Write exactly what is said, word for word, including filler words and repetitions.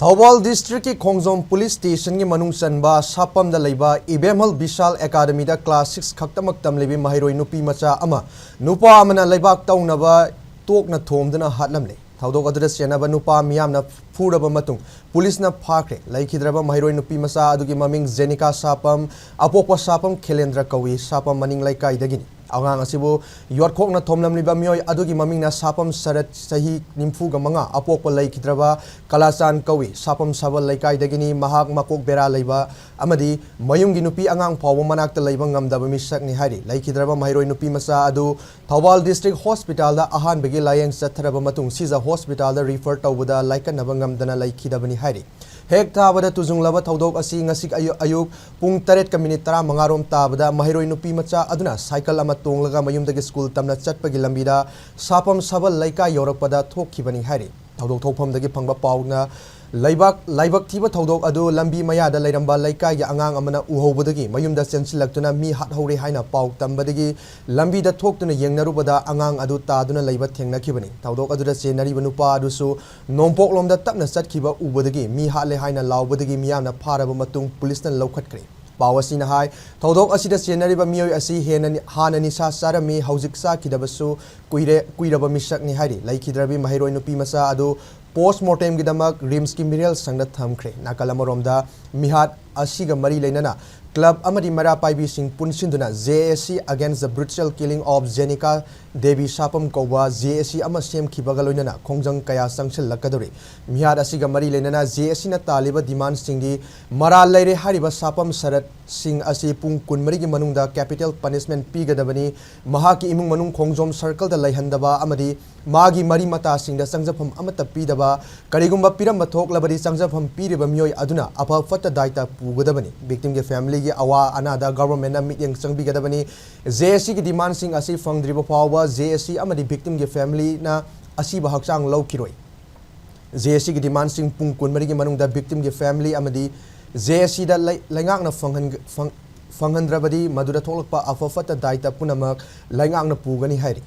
ꯊꯧꯕꯥꯜ ꯗꯤꯁꯇ꯭ꯔꯤꯛꯀꯤ ꯈꯣꯡꯖꯣꯝ ꯄꯨꯂꯤꯁ ꯁ꯭ꯇꯦꯁꯟꯒꯤ ꯃꯅꯨꯡ ꯆꯟꯕ ꯁꯥꯄꯝꯗ ꯂꯩꯕ ꯏꯕꯦꯝꯍꯜ ꯕꯤꯁꯥꯜ ꯑꯦꯀꯥꯗꯃꯤꯗ ꯀ꯭ꯂꯥꯁ ꯁꯤꯛꯁ ꯈꯛꯇꯃꯛ ꯇꯝꯂꯤꯕꯤ ꯃꯍꯩꯔꯣꯏ ꯅꯨꯄꯤ ꯃꯆꯥ ꯑꯃ ꯅꯨꯄꯥ ꯑꯃꯅ ꯂꯩꯕꯥꯛ ꯇꯧꯅꯕ ꯇꯣꯛꯅ ꯊꯣꯝꯗꯨꯅ ꯍꯥꯠꯂꯝꯂꯦ꯫ ꯊꯧꯗꯣꯛ ꯑꯗꯨꯗ ꯆꯦꯟꯅꯕ ꯅꯨꯄꯥ ꯃꯤꯌꯥꯝꯅ ꯐꯨꯔꯕ ꯃꯇꯨꯡ ꯄꯨꯂꯤꯁꯅ ꯐꯥꯈ꯭ꯔꯦ꯫ ꯂꯩꯈꯤꯗ꯭ꯔꯕ ꯃꯍꯩꯔꯣꯏ ꯅꯨꯄꯤ ꯃꯆꯥ ꯑꯗꯨꯒꯤ ꯃꯃꯤꯡ ꯖꯦꯅꯤꯀꯥ ꯁꯥꯄꯝ, ꯑꯄꯣꯛꯄ ꯁꯥꯄꯝ ꯈꯦꯂꯦꯟꯗ꯭ꯔ ꯀꯧꯏ, ꯁꯥꯄꯝ ꯃꯅꯤꯡ ꯂꯩꯀꯥꯏꯗꯒꯤꯅꯤ꯫ ꯑꯉꯥꯡ ꯑꯁꯤꯕꯨ ꯌꯣꯠꯈꯣꯛꯅ ꯊꯣꯝꯂꯝꯂꯤꯕ ꯃꯤꯑꯣꯏ ꯑꯗꯨꯒꯤ ꯃꯃꯤꯡꯅ ꯁꯥꯄꯝ ꯁꯔꯠ, ꯆꯍꯤ ꯅꯤꯐꯨꯒ ꯃꯉꯥ, ꯑꯄꯣꯛꯄ ꯂꯩꯈꯤꯗ꯭ꯔꯕ ꯀꯂꯥꯆꯥꯟ ꯀꯧꯏ, ꯁꯥꯄꯝ ꯁꯥꯕꯜ ꯂꯩꯀꯥꯏꯗꯒꯤꯅꯤ꯫ ꯃꯍꯥꯛ ꯃꯀꯣꯛ ꯕꯦꯔꯥ ꯂꯩꯕ ꯑꯃꯗꯤ ꯃꯌꯨꯝꯒꯤ ꯅꯨꯄꯤ ꯑꯉꯥꯡ ꯐꯥꯎꯕ ꯃꯅꯥꯛꯇ ꯂꯩꯕ ꯉꯝꯗꯕ ꯃꯤꯁꯛꯅꯤ ꯍꯥꯏꯔꯤ꯫ ꯂꯩꯈꯤꯗ꯭ꯔꯕ ꯃꯍꯩꯔꯣꯏ ꯅꯨꯄꯤ ꯃꯆꯥ ꯑꯗꯨ ꯊꯧꯕꯥꯜ ꯗꯤꯁꯇ꯭ꯔꯤꯛ ꯍꯣꯁꯄꯤꯇꯥꯜꯗ ꯑꯍꯥꯟꯕꯒꯤ ꯂꯥꯌꯦꯡ ꯆꯠꯊꯔꯕ ꯃꯇꯨꯡ ꯁꯤꯖ ꯍꯣꯁꯄꯤꯇꯥꯜꯗ ꯔꯤꯐꯔ ꯇꯧꯕꯗ ꯂꯥꯏꯀꯠꯅꯕ ꯉꯝꯗꯅ ꯂꯩꯈꯤꯗꯕꯅꯤ ꯍꯥꯏꯔꯤ꯫ ꯍꯦꯛ ꯊꯥꯕꯗ ꯇꯨꯖꯨꯡꯂꯕ ꯊꯧꯗꯣꯛ ꯑꯁꯤ ꯉꯁꯤ ꯑꯌꯨꯛ, ꯑꯌꯨꯛ ꯄꯨꯡ ꯇꯔꯦꯠꯀ ꯃꯤꯅꯤꯠ ꯇꯔꯥꯃꯉꯥꯔꯣꯝ ꯇꯥꯕꯗ ꯃꯍꯩꯔꯣꯏ ꯅꯨꯄꯤ ꯃꯆꯥ ꯑꯗꯨꯅ ꯁꯥꯏꯀꯜ ꯑꯃ ꯇꯣꯡꯂꯒ ꯃꯌꯨꯝꯗꯒꯤ ꯁ꯭ꯀꯨꯜ ꯇꯝꯅ ꯆꯠꯄꯒꯤ ꯂꯝꯕꯤꯗ ꯁꯥꯄꯝ ꯁꯥꯕꯜ ꯂꯩꯀꯥꯏ ꯌꯧꯔꯛꯄꯗ ꯊꯣꯛꯈꯤꯕꯅꯤ ꯍꯥꯏꯔꯤ꯫ ꯊꯧꯗꯣꯛ ꯊꯣꯛꯐꯝꯗꯒꯤ ꯐꯪꯕ ꯄꯥꯎꯅ ꯂꯩꯕꯥꯛ, ꯂꯥꯏꯕꯛ ꯊꯤꯕ ꯊꯧꯗꯣꯛ ꯑꯗꯨ ꯂꯝꯕꯤ ꯃꯌꯥꯗ ꯂꯩꯔꯝꯕ ꯂꯩꯀꯥꯏꯒꯤ ꯑꯉꯥꯡ ꯑꯃꯅ ꯎꯍꯧꯕꯗꯒꯤ ꯃꯌꯨꯝꯗ ꯆꯦꯟꯁꯤꯜꯂꯛꯇꯨꯅ ꯃꯤ ꯍꯥꯠꯍꯧꯔꯦ ꯍꯥꯏꯅ ꯄꯥꯎ ꯇꯝꯕꯗꯒꯤ ꯂꯝꯕꯤꯗ ꯊꯣꯛꯇꯨꯅ ꯌꯦꯡꯅꯔꯨꯕꯗ ꯑꯉꯥꯡ ꯑꯗꯨ ꯇꯥꯗꯨꯅ ꯂꯩꯕ ꯊꯦꯡꯅꯈꯤꯕꯅꯤ꯫ ꯊꯧꯗꯣꯛ ꯑꯗꯨꯗ ꯆꯦꯟꯅꯔꯤꯕ ꯅꯨꯄꯥ ꯑꯗꯨꯁꯨ ꯅꯣꯡꯄꯣꯛꯂꯣꯝꯗ ꯇꯞꯅ ꯆꯠꯈꯤꯕ ꯎꯕꯗꯒꯤ ꯃꯤ ꯍꯥꯠꯂꯦ ꯍꯥꯏꯅ ꯂꯥꯎꯕꯗꯒꯤ ꯃꯤꯌꯥꯝꯅ ꯐꯥꯔꯕ ꯃꯇꯨꯡ ꯄꯨꯂꯤꯁꯅ ꯂꯧꯈꯠꯈ꯭ꯔꯦ꯫ ꯄꯥꯎ ꯑꯁꯤꯅ ꯍꯥꯏ, ꯊꯧꯗꯣꯛ ꯑꯁꯤꯗ ꯆꯦꯟꯅꯔꯤꯕ ꯃꯤꯑꯣꯏ ꯑꯁꯤ ꯍꯦꯟꯅ ꯅꯤ-, ꯍꯥꯟꯅ ꯅꯤꯁꯥ ꯆꯥꯔꯝꯃꯤ, ꯍꯧꯖꯤꯛ ꯆꯥꯈꯤꯗꯕꯁꯨ ꯀꯨꯏꯔꯦ, ꯀꯨꯏꯔꯕ ꯃꯤꯁꯛꯅꯤ ꯍꯥꯏꯔꯤ꯫ ꯂꯩꯈꯤꯗ꯭ꯔꯕꯤ ꯃꯍꯩꯔꯣꯏ ꯅꯨꯄꯤ ꯃꯆꯥ ꯑꯗꯨ ꯄꯣꯁꯃꯣꯔꯇꯦꯝꯒꯤꯗꯃꯛ ꯔꯤꯝꯁꯀꯤ ꯃꯤꯔꯦꯜ ꯁꯪꯗ ꯊꯝꯈ꯭ꯔꯦ꯫ ꯅꯥꯀꯜ ꯑꯃꯔꯣꯝꯗ ꯃꯤꯍꯥꯠ ꯑꯁꯤꯒ ꯃꯔꯤ ꯂꯩꯅꯅ ꯀ꯭ꯂꯕ ꯑꯃꯗꯤ ꯃꯩꯔꯥ ꯄꯥꯏꯕꯤꯁꯤꯡ ꯄꯨꯟꯁꯤꯟꯗꯨꯅ J A C Against the Brutal Killing of Jenika Devi Sapam ꯀꯧꯕ J A C ꯑꯃ ꯁꯦꯝꯈꯤꯕꯒ ꯂꯣꯏꯅꯅ ꯈꯣꯡꯖꯪ ꯀꯌꯥ ꯆꯪꯁꯤꯜꯂꯛꯀꯗꯧꯔꯤ꯫ ꯃꯤꯍꯥꯠ ꯑꯁꯤꯒ ꯃꯔꯤ ꯂꯩꯅꯅ J A Cꯅ ꯇꯥꯜꯂꯤꯕ ꯗꯤꯃꯥꯟꯁꯤꯡꯗꯤ ꯃꯔꯥꯜ ꯂꯩꯔꯦ ꯍꯥꯏꯔꯤꯕ ꯁꯥꯄꯝ ꯁꯔꯠ ꯁꯤꯡ ꯑꯁꯤ ꯄꯨꯡ ꯀꯨꯟꯃꯔꯤꯒꯤ ꯃꯅꯨꯡꯗ capital punishment ꯄꯤꯒꯗꯕꯅꯤ, ꯃꯍꯥꯛꯀꯤ ꯏꯃꯨꯡ ꯃꯅꯨꯡ ꯈꯣꯡꯖꯣꯝ circleꯗ ꯂꯩꯍꯟꯗꯕ ꯑꯃꯗꯤ ꯃꯥꯒꯤ ꯃꯔꯤ ꯃꯇꯥꯁꯤꯡꯗ ꯆꯪꯖꯐꯝ ꯑꯃꯠꯇ ꯄꯤꯗꯕ, ꯀꯔꯤꯒꯨꯝꯕ ꯄꯤꯔꯝꯕ ꯊꯣꯛꯂꯕꯗꯤ ꯆꯪꯖꯐꯝ ꯄꯤꯔꯤꯕ ꯃꯤꯑꯣꯏ ꯑꯗꯨꯅ ꯑꯐ ꯐꯠꯇ ꯗꯥꯏꯇ ꯄꯨꯒꯗꯕꯅꯤ꯫ Victimꯒꯤ familyꯒꯤ ꯑꯋꯥ ꯑꯅꯥꯗ governmentꯅ ꯃꯤꯠꯌꯦꯡ ꯆꯪꯕꯤꯒꯗꯕꯅꯤ꯫ J A Cꯒꯤ ꯗꯤꯃꯥꯟꯁꯤꯡ ꯑꯁꯤ ꯐꯪꯗ꯭ꯔꯤꯕ ꯐꯥꯎꯕ J A C ꯑꯃꯗꯤ victimꯒꯤ familyꯅ ꯑꯁꯤꯕ ꯍꯛꯆꯥꯡ ꯂꯧꯈꯤꯔꯣꯏ꯫ J A Cꯒꯤ ꯗꯤꯃꯥꯟꯁꯤꯡ ꯄꯨꯡ ꯀꯨꯟꯃꯔꯤꯒꯤ ꯃꯅꯨꯡꯗ victimꯒꯤ family ꯑꯃꯗꯤ J A Cꯗ ꯂꯩ-, ꯂꯩꯉꯥꯛꯅ ꯐꯪꯍꯟ-, ꯐꯪ-, ꯐꯪꯍꯟꯗ꯭ꯔꯕꯗꯤ ꯃꯗꯨꯗ ꯊꯣꯛꯂꯛꯄ ꯑꯐ ꯐꯠꯇ ꯗꯥꯏꯇ ꯄꯨꯝꯅꯃꯛ ꯂꯩꯉꯥꯛꯅ ꯄꯨꯒꯅꯤ ꯍꯥꯏꯔꯤ꯫